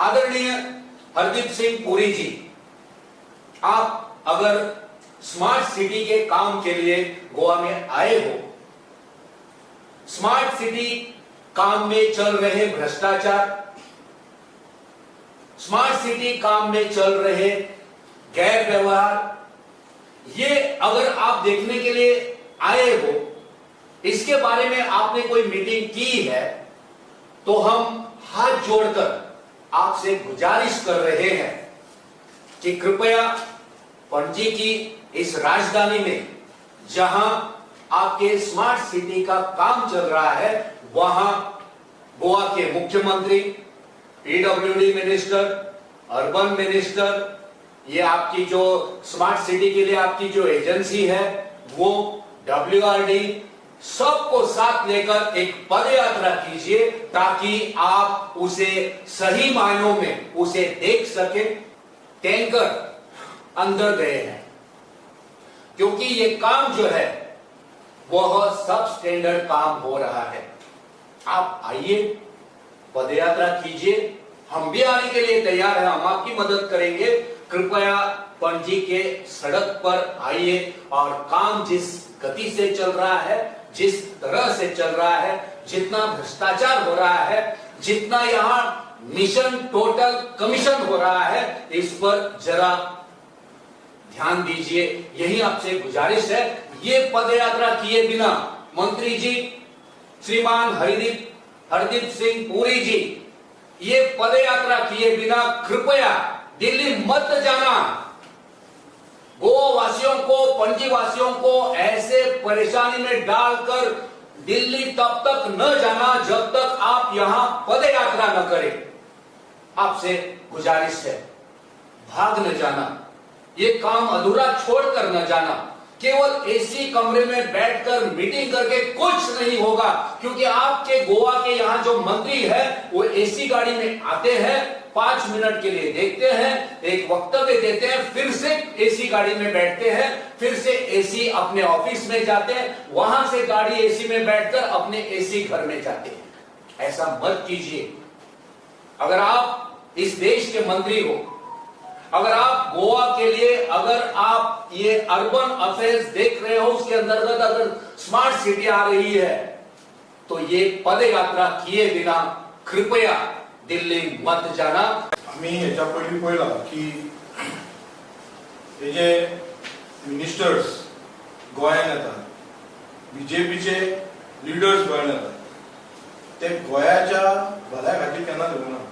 आदरणीय हरदीप सिंह पुरी जी, आप अगर स्मार्ट सिटी के काम के लिए गोवा में आए हो, स्मार्ट सिटी काम में चल रहे भ्रष्टाचार, स्मार्ट सिटी काम में चल रहे गैर व्यवहार, ये अगर आप देखने के लिए आए हो, इसके बारे में आपने कोई मीटिंग की है, तो हम हाथ जोड़कर आपसे गुजारिश कर रहे हैं कि कृपया पणजी की इस राजधानी में जहां आपके स्मार्ट सिटी का काम चल रहा है, वहां गोवा के मुख्यमंत्री, पीडब्ल्यूडी मिनिस्टर, अर्बन मिनिस्टर, ये आपकी जो स्मार्ट सिटी के लिए आपकी जो एजेंसी है वो डब्ल्यूआरडी, सबको साथ लेकर एक पदयात्रा कीजिए ताकि आप उसे सही मायनों में उसे देख सके। टैंकर अंदर गए हैं क्योंकि ये काम जो है वह सब स्टैंडर्ड काम हो रहा है। आप आइए, पदयात्रा कीजिए, हम भी आने के लिए तैयार हैं, हम आपकी मदद करेंगे। कृपया पणजी के सड़क पर आइए और काम जिस गति से चल रहा है, जिस तरह से चल रहा है, जितना भ्रष्टाचार हो रहा है, जितना यहाँ मिशन टोटल कमीशन हो रहा है, इस पर जरा ध्यान दीजिए। यही आपसे गुजारिश है। ये पदयात्रा किए बिना मंत्री जी श्रीमान हरदीप सिंह पुरी जी, ये पदयात्रा किए बिना कृपया दिल्ली मत जाना। गोवा वासियों को, पणजी वासियों को ऐसे परेशानी में डालकर दिल्ली तब तक न जाना जब तक आप यहां पदयात्रा न करें। आपसे गुजारिश है, भाग न जाना, ये काम अधूरा छोड़कर न जाना। केवल एसी कमरे में बैठकर मीटिंग करके कुछ नहीं होगा, क्योंकि आपके गोवा के यहां जो मंत्री है वो एसी गाड़ी में आते हैं, 5 मिनट के लिए देखते हैं, एक वक्तव्य देते हैं, फिर से एसी गाड़ी में बैठते हैं, फिर से एसी अपने ऑफिस में जाते हैं, वहां से गाड़ी एसी में बैठकर अपने एसी घर में जाते हैं। ऐसा मत कीजिए। अगर आप इस देश के मंत्री हो, अगर आप गोवा के लिए, अगर आप ये अर्बन अफेयर्स देख रहे हो, उसके अंतर्गत अगर स्मार्ट सिटी आ रही है, तो ये पदयात्रा किए बिना कृपया दिल्ली मत जाना। आमी हेच्या पयलीं पळयलां की हे जे मिनिस्टर्स गोंयांत येतात, बीजेपीचे लिडर्स गोंयांत येतात, ते गोंयाच्या भल्या खातीर केन्नाच येवना।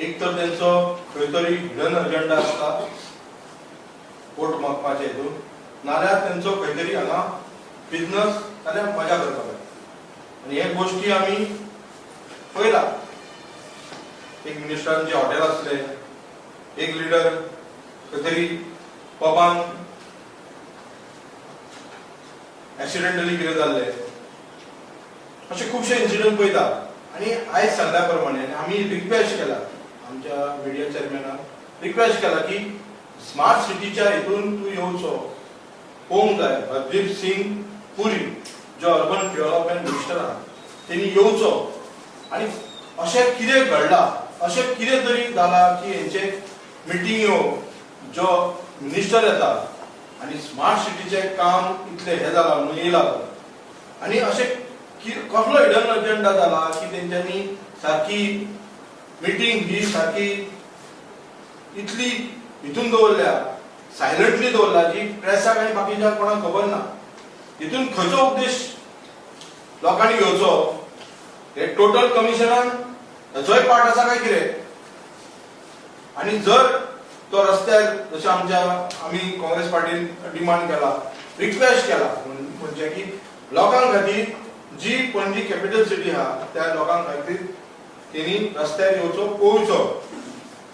एक तर तेंचो खंय तरी हिडन अजेंडा आसता वोट मागपाचे हितून, नाल्यार तेंचो खंय तरी हांगा बिजनस नाल्यार मजा करपाक जाय। आनी हे गोश्टी आमी पळयला। एक मिनिस्टरांचे हॉटेल आसले, एक लिडर खंय तरी पबान एक्सिडेंटली कितें जाल्लें, अशे खुबशे इन्सिडंट पळयता। आनी आयज सांगल्या प्रमाणे आमी रिक्वेस्ट केला आमच्या मिडिया चेअरमॅनाक, रिक्वेस्ट केला की स्मार्ट सिटीच्या हितून तूं येवचो, पळोवंक जाय। हरदीप सिंग पुरी जो अर्बन डेव्हलपमेंट मिनिस्टर आहा तेणी येवचो आनी अशें कितें घडलां, अशें कितें तरी जालां की हेंचे मिटिंग्यो जो मिनिस्टर येता आनी स्मार्ट सिटीचें काम इतलें हें जालां म्हणून येयला तो, आनी अशें कसलो हिडन अजेंडा जाला की तेंच्यांनी सारकी मिटींग ही सारकी इतली हितून दवरल्या, सायलंटली दवरल्या जी प्रेसाक आनी बाकीच्या कोणाक खबर ना। हितून खंयचो उद्देश लोकांनी घेवचो, हे टोटल कमिशनान हेचोय पार्ट आसा काय कितें? आनी जर तो रस्त्यार जशें आमच्या आमी काँग्रेस पार्टीन डिमांड केला, रिक्वेस्ट केला म्हणजे की लोकां खातीर जी पणजी कॅपिटल सिटी आहा त्या लोकां खातीर तेणी रस्त्यार येवचो, पळोवचो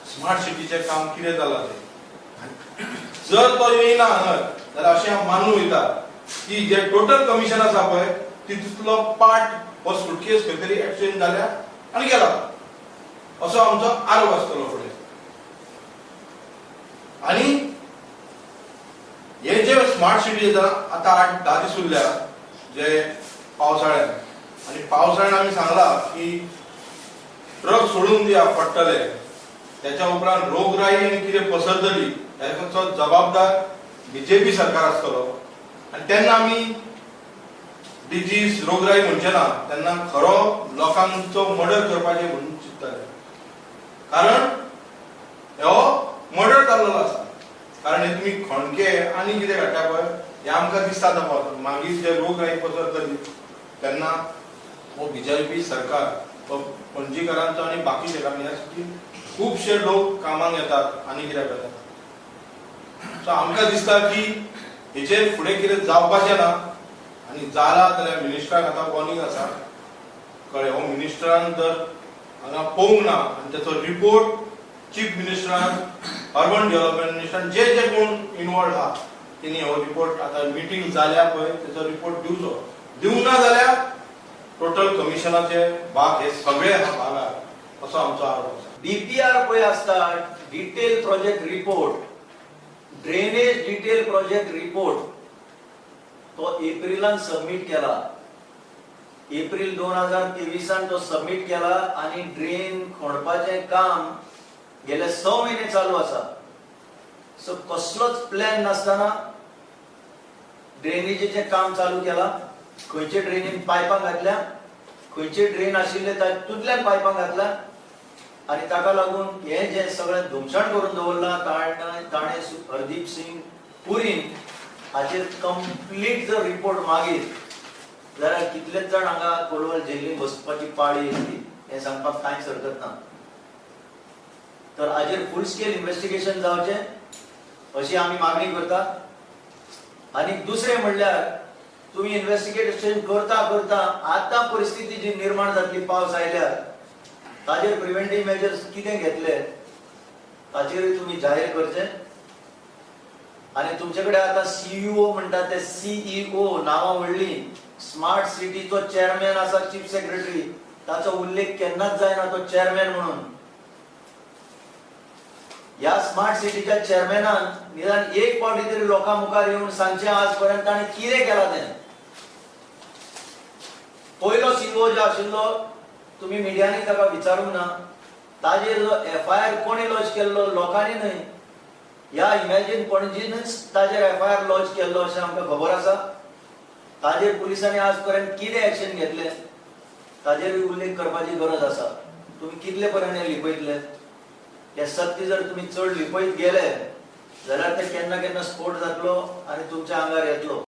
स्मार्ट सिटीचें काम कितें जालां तें। जर तो येयना हांगर जाल्यार अशें हांव मानून वयता की जे टोटल कमिशन आसा पळय तितूंतलो पार्ट हो सुटकेस खंय तरी एक्सचेंज जाल्या आनी गेला, असो आमचो आरोप आसतलो फुडें। आनी हे जे स्मार्ट सिटी आतां 8-10 दीस उरल्या जे पावसाळ्यान, आनी पावसाळ्यान आमी सांगला की ट्रक सोडून दिया पडटले, त्याच्या उपरांत रोगराई आनी कितें पसरतली हेचो जबाबदार बीजेपी सरकार आसतलो. आनी तेन्ना आमी डिजीज रोगराई म्हणचे ना, तेन्ना खरो लोकांचो मर्डर करपाचें म्हणून चिंतताले. कारण हो मर्डर जाल्लो आसा. कारण हे तुमी खणके आनी कितें काडटा पळय हें आमकां दिसता आतां. मागीर जे रोगराई पसरतली तेन्ना हो बीजेपी सरकार हो पणजीकारांचो आनी बाकीचे, कारण ह्या सिटीन खुबशे लोक कामाक येतात आनी कित्याक येतात. सो आमकां दिसता की हेचेर फुडें कितें जावपाचें ना आनी जाला जाल्यार मिनिस्टराक आतां वॉर्निंग आसा. कळ्ळें, हो मिनिस्टरान जर हांगा पळोवंक ना आनी तेचो रिपोर्ट चीफ मिनिस्टरान, अर्बन डेव्हलपमेंट मिनिस्टरान, जे जे कोण इनवॉल्व आहा तेणी हो रिपोर्ट आतां मिटींग जाल्या पळय तेचो रिपोर्ट दिवचो. दिवंक ना जाल्यार टोटल कमिशनाचे भाग हे सगळे भाग आहा असो आमचो आरोप आसा. डीपीआर पळय आसता, detail project report, drainage detail project report तो एप्रिलान सबमीट केला. एप्रील 2023 तो सबमीट केला आनी ड्रेन खणपाचें काम गेले 6 महिने चालू आसा. सो कसलोच प्लॅन नासतना ड्रेनेजीचें काम चालू केला. खंयचे ड्रेनीन पायपां घातल्या, खंयचे ड्रेन आशिल्ले तातूंतल्यान पायपां घातल्या आनी ताका लागून हें जें सगळें धुमशण करून दवरलां ताणें हरदीप सिंग पुरीन हाचेर कंप्लीट जर रिपोर्ट मागीत जाल्यार कितलेच जाण हांगा कोलवाल जेलीन बसपाची पाळी येतली हें सांगपाक कांयच हरकत ना. तर हाजेर फूल स्केल इन्वेस्टिगेशन जावचें अशी आमी मागणी करता. आनी दुसरें म्हणल्यार तुमी इन्वेस्टिगेशन करता करता आतां परिस्थिती जी निर्माण जातली पावस आयल्यार ताजेर प्रिवेंटीव मेजर्स कितें घेतले ताचेरूय तुमी जाहीर करचें. आनी तुमचे कडेन आतां सीईओ म्हणटा ते सीईओ नांवां व्हडली, स्मार्ट सिटीचो चेअरमॅन आसा चीफ सेक्रेटरी, ताचो उल्लेख केन्नाच जायना तो चेअरमॅन म्हणून. ह्या स्मार्ट सिटीच्या चेअरमॅनान निदान एक फावटी तरी लोकां मुखार येवन सांगचें आज पर्यंत ताणें कितें केलां तें. पयलो सीईओ जो आशिल्लो तुमी मिडियांनी ताका विचारूंक ना, ताजेर जो एफआयआर कोणी लॉज केल्लो लोकांनी न्हय, ह्या इमॅजीन पणजीनच ताजेर एफआयआर लॉज केल्लो अशें आमकां खबर आसा. ताजेर पुलिसांनी आज पर्यंत कितें एक्शन घेतलें ताजेरूय उल्लेख करपाची गरज आसा. तुमी कितले पर्यंत हें लिपयतले? हें सत्य जर तुमी चड लिपयत गेले जाल्यार तें केन्ना केन्ना स्फोट जातलो आनी तुमच्या आंगार येतलो.